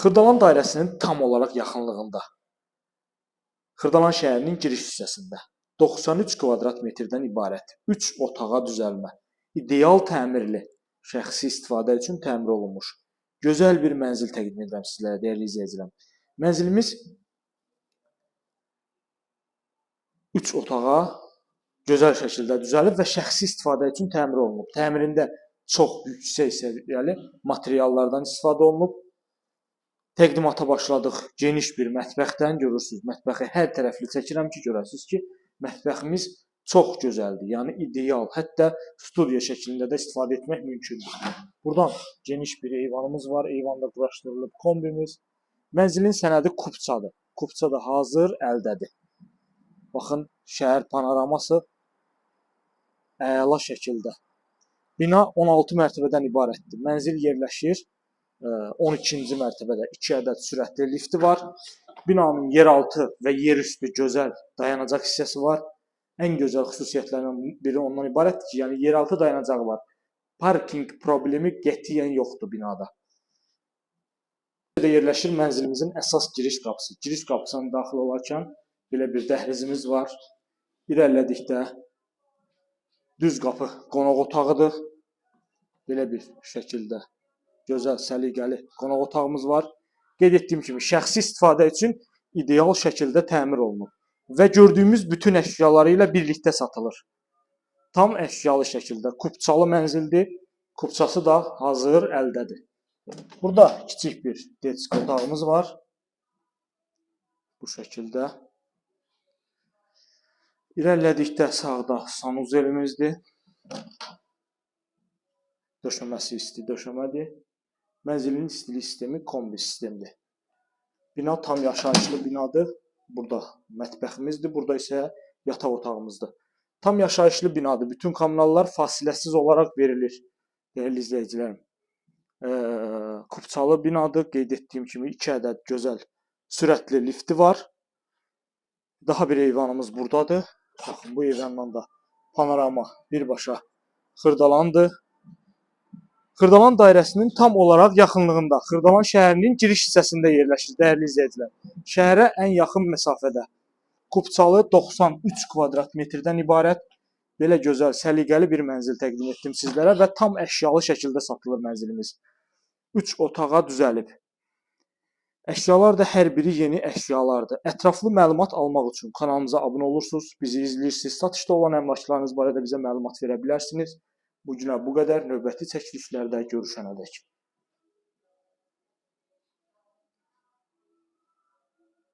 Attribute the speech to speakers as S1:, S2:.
S1: Xırdalan dairəsinin tam olaraq yaxınlığında, Xırdalan şəhərinin giriş hissəsində 93 kvadrat metrdən ibarət 3 otağa düzəlmə, ideal təmirli, şəxsi istifadə üçün təmir olunmuş gözəl bir mənzil təqdim edirəm sizlərə, dəyərli izləyicilərim. Mənzilimiz 3 otağa gözəl şəkildə düzəlib və şəxsi istifadə üçün təmir olunub. Təmirində çox yüksək səviyyəli materiallardan istifadə olunub. Təqdimata başladıq geniş bir mətbəxdən. Görürsünüz, mətbəxi hər tərəfli çəkirəm ki, görəsiniz ki, mətbəximiz çox gözəldir, yəni ideal. Hətta studiya şəklində də istifadə etmək mümkündür. Buradan geniş bir eyvanımız var. Eyvanda quraşdırılıb kombimiz. Mənzilin sənədi kupçadır. Kupça da hazır, əldədir. Baxın, şəhər panoraması əla şəkildə. Bina 16 mərtəbədən ibarətdir. Mənzil yerləşir 12-ci mərtəbədə. 2 ədəd sürətli lifti var. Binanın yeraltı və yerüstü gözəl dayanacaq hissəsi var. Ən gözəl xüsusiyyətlərindən biri ondan ibarətdir ki, yəni yeraltı dayanacağı var. Parking problemi qətiyyən yoxdur binada. Burada yerləşir mənzilimizin əsas giriş qapısı. Giriş qapısına daxil olarkən belə bir dəhlizimiz var. İrəlilədikdə düz qapı qonaq otağıdır. Belə bir şəkildə gözəl, səliqəli qonaq otağımız var. Qeyd etdiyim kimi, şəxsi istifadə üçün ideal şəkildə təmir olunub və gördüyümüz bütün əşyaları ilə birlikdə satılır. Tam əşyalı şəkildə kupçalı mənzildir. Kupçası da hazır, əldədir. Burada kiçik bir detsk otağımız var. Bu şəkildə. İrəlilədikdə sağda sanuzelimizdir. Döşəməsi isti döşəmədir. Mənzilin istilik sistemi kombi sistemdir. Bina tam yaşayışlı binadır. Burada mətbəximizdir, burada isə yataq otağımızdır. Tam yaşayışlı binadır. Bütün kommunallar fasiləsiz olaraq verilir, dəyərli izləyicilərim. Kupçalı binadır. Qeyd etdiyim kimi 2 ədəd gözəl sürətli lifti var. Daha bir eyvanımız buradadır. Baxın, bu eyvandan da panorama birbaşa Xırdalandır. Xırdalan dairəsinin tam olaraq yaxınlığında, Xırdalan şəhərinin giriş hissəsində yerləşir, dəyərli izləyicilər. Şəhərə ən yaxın məsafədə. Kupçalı 93 kvadrat metrdən ibarət belə gözəl, səliqəli bir mənzil təqdim etdim sizlərə və tam əşyalı şəkildə satılır mənzilimiz. 3 otağa düzəlib. Əşyalar da hər biri yeni əşyalardır. Ətraflı məlumat almaq üçün kanalımıza abunə olursunuz, bizi izləyirsiniz. Satışda olan əmlaklarınız barədə bizə məlumat verə bilərsiniz. Bugünə bu qədər. Növbəti çəkilişlərdə görüşənədək.